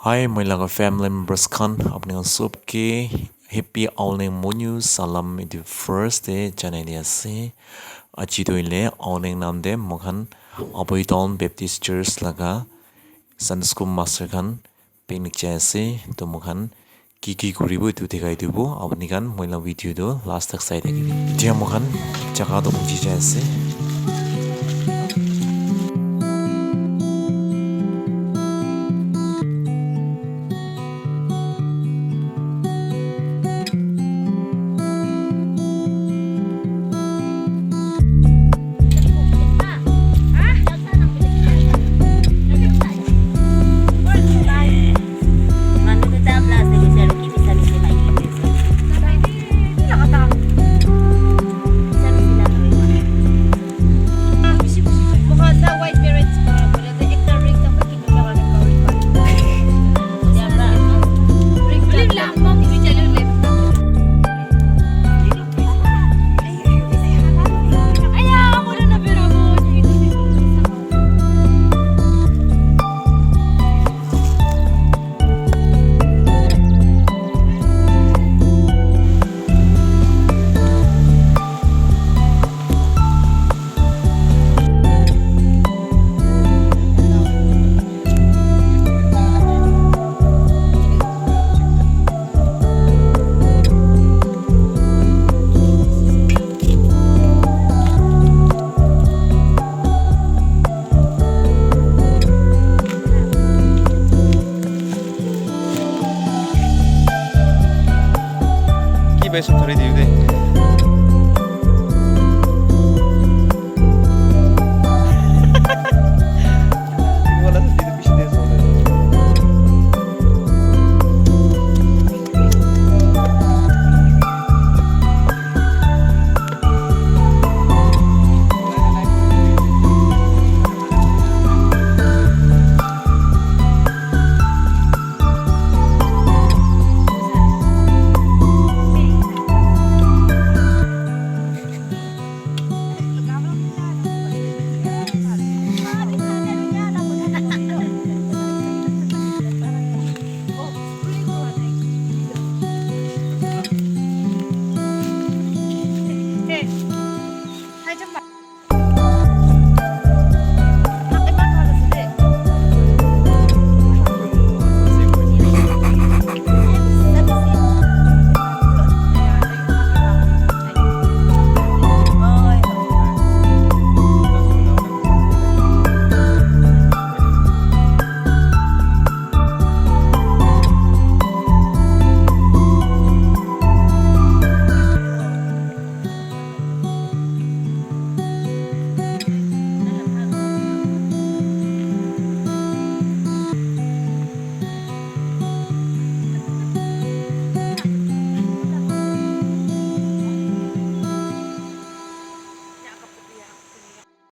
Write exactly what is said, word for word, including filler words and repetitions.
Hi, moi laga family members khan, apni khan sob ke happy Aonang Monyu salam etu first te janai di ase. Aji tu hoile Aonang nam te moi khan Aboi Town Baptist Church laga Sunday School master khan picnic jai ase. To moi khan ki ki kuribo etu dikhai dibo. Apni khan moi la video tu last tak sai thakibi. Etia moi khan jaga tu uthi jai ase. Ki bai sob thari diyu de.